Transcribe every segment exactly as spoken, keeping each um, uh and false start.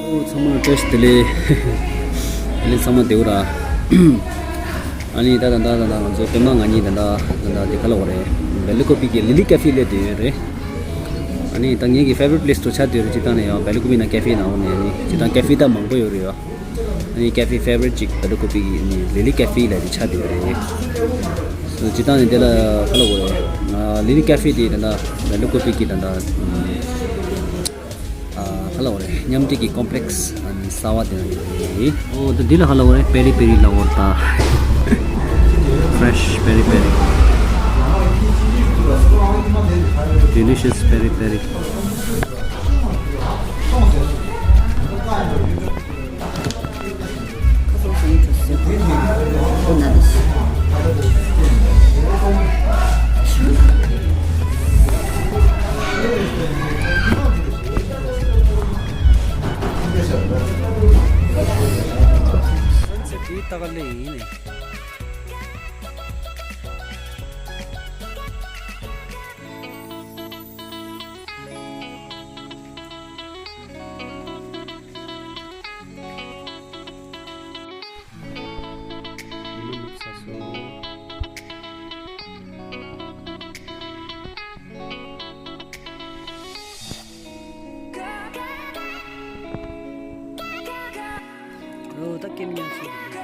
ཚང་མ་བཀྲ་ཤིས་བདེ་ལེགས། བདེ་ལེགས། ཚང་མ་བདེ་པོ་ར། ཨ་ནི་ད་ད་ད་ད་ད་ང་ཚོ་པད་མ་ང་གཉིས་ད་ད་ད་ད་དེ་ག་ལ་བ་རེད། སྦེལ་ཀོབ་ཀྱི་ལི་ལི་ཀ་ཧྥེ་སླེབས་བསྡད་ཡོད་རེད། ཨ་ནི་ད་ངེད་ཀྱི་ཕེ་ཝ་རིཊ་པི་ལེ་སི་དུ་ཆགས་བསྡད་ཡོད་རེད། སྤྱིར་བཏང་ནས་ཡང་སྦེལ་ཀོབ་ནང་ཀ་ཧྥེ་ནང་འོང་ནས་ཨ་ནི་སྤྱིར་བཏང་ཀ་ཧྥེ་ད་མང་པོ་ཡོད་རེད་ཡ། ཨ་ནི་ཀ་ཧྥེ་ཕེ་ཝ་རིཊ་ཅིག་སྦེལ་ཀོབ་ཀྱི་ནི་ལི་ལི་ཀ་ཧྥེ་ལ་དེ་ཆགས་བསྡད་ཡོད་རེད། སྤྱིར་བཏང་ནས་དེ་ལ་ག་ལ་བ་རེད། ལི་ལི་ཀ་ཧྥེ་དེ་ད་ད་སྦེལ་ཀོབ་ཀྱི་ད་ད། ཨ་ག་ལ་བ་རེད། མཉམ་འབྲེལ་གྱི་ཀོམ་པི་ལེག་སི་ཨ་ནི་གསར་པ་དེ་རེད། ཨོ་ད་འདི་ལ་ག་ལ་བ་རེད། པེ་རི་པེ་རི་ལ་བ་རེད་ད། ཕེ་རེ་ཤི་པེ་རི་པེ་རི། ཌེ་ལི་ཤི་ཡས་པེ་རི་པེ་རི། དེའི་ལྟ་ག་ལེ་ཡིན་ནི། ཨོ་ད་ཀེམ་ཉག་ཅིག་ག་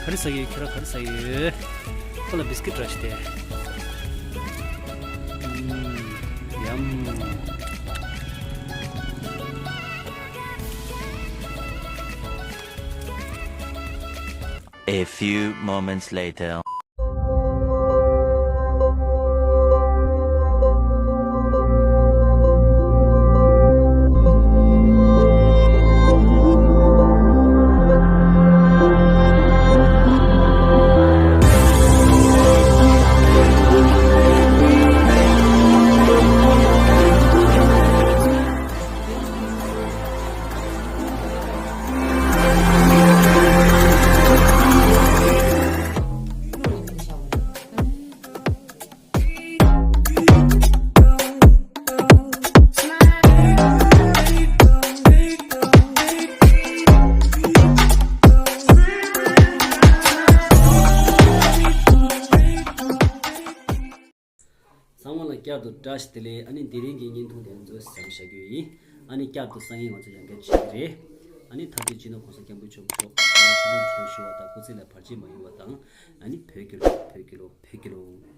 རེ་ཟ་གི་ཡོད། ཁྱེད་རང་ག་རེ་ཟ་གི་ཡོད། ཁོ་ལ་བིས་ཀིཊ་ར་ཞིག་སྟེར། ཨུམ། ཡམ། A few moments later. ཚང་མ་ལ་བསྐྱར་དུ་བཀྲ་ཤིས་བདེ་ལེགས། ཨ་ནི་དེ་རིང་གི་བརྙན་ཐུང་དེ་ཚོ་མཚམས་བཞག་རྒྱུ་ཡིན། ཨ་ནི་བསྐྱར་དུ་སང་ཉིན་ང་ཚོ་ཡང་བསྐྱར་བྱེད་ཀྱི་རེད། ཨ་ནི་ད་ལྟའི་སྤྱི་ནོར་གོང་ས་སྐྱབས་མགོན་ཆེན་པོ་མཆོག་ཨ་ནི་ཆོས་ལུགས་འཁྲུག་ཞུ་བ་དང་སྐུ་ཚེ་ལ་བར་ཆད་མ་ཡོང་བ་དང་། ཨ་ནི་བོད་རྒྱལ་ལོ། བོད་རྒྱལ་ལོ། བོད་རྒྱལ་ལོ།